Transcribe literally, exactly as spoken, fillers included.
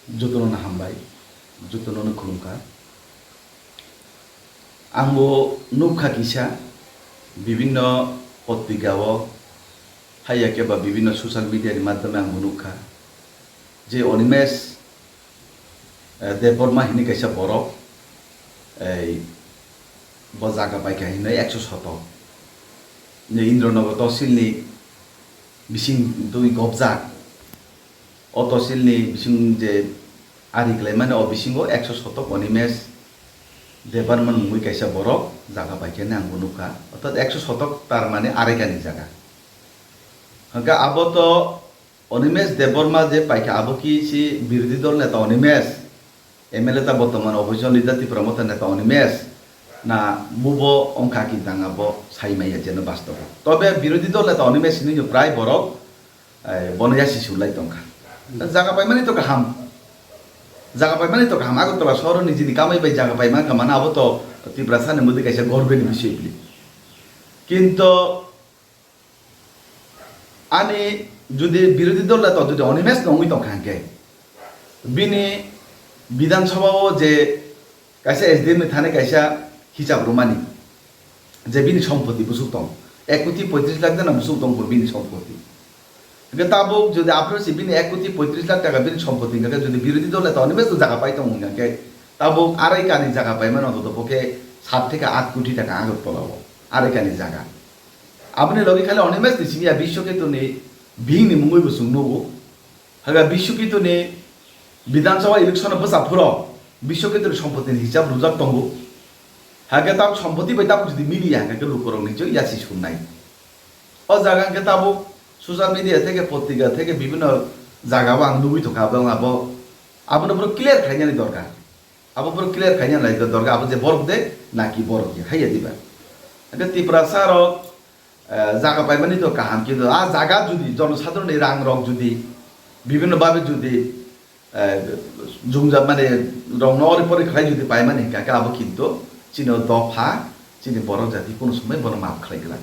Jotono hambai, jotono khulumkha. Ang bo nukha kisa, bibinno potrika o, hai ya khe ba bibinno social media ni madhyome ang bo nukha je Animesh, eh, Debbarma hini kaisa borok, ei, bo jaga paikha hinwi ekso sotok. Je Indronagar tosilni bising twi gobjak. O tosilni bising je ari khlaimani, o bisingo ekso sotok Animesh Debbarma mungwi kaisa borok jaga paikha hinwi ang bo nukha. Orthat ekso sotok tar mane arai kani jaga. Hwnkhe abo to Animesh Debbarma je paikha, abo ki si birodhi dol neta Animesh, M L A ta bortoman opposition leader Tipra Motha neta Animesh, na bubo wngkha ki dang abo sai maya jeno bastobo. Tobe birodhi dol neta Animesh hinwi prai borok, eh, bono yasi sulai tongkha. Jaga paimani to kaham. Jaga paimani to kaham. Agartala sohoro nijini kamai bai jaga paima wngkha mane abo to Tiprasa ni mudi kaisa gorbeni bisoi bili. Kinto ani jodi birodhi dol neta jodi Animesh no wngwi tongkha hwnkhe, bini Bidhan Sabha o je kaisa S D M ni thani kaisa hisab rwmani je bini sompoti bwswk tong, ek koti poitris lakh jana bwswk tong bini sompoti. Hwnkhe tabuk jodi aphuru se bini ek koti poitris lakh taka bini sompoti hwnkhe jodi birodhi dol neta Animesh no jaga pai tongo hwnkhe tabuk arai kani jaga paimani ontotopokhe sat theke aat koti taka Agartala o arai kani jaga. Aboni logi khali Animesh ni simi ya Biswaketu ni bihik ni mungwi bo chwng nugo. Hwnkhe Biswaketu ni Bidhan Sabha election o bwsa phuru Biswaketu ni sompoti ni hisab rwjak tongo. Hwnkhe tabuk sompoti bai tabuk jodi miliya hwnkhe lukurok ni joi yasi sumnai. O jaga hwnkhe tabuk social media theke potrika theke bibinno jaga o ang nugwi tongkha abo, abo, abono phuru clear khlainani dorkar. Abo phuru clear khaina lai dorkar, abo je borok de naki borok de, haiya diba? Hwnkhe Tiprasa rok, eh, jaga paimani to kaham, kintu a jaga jodi jonosadharon ni rang rok jodi bibinno babe jodi, eh, jungja mane rok no ori pori khlai jodi paimani hwnkha khe abo kintu chini o dopha, chini borok jati kunu somoi bono maaf khlai glak.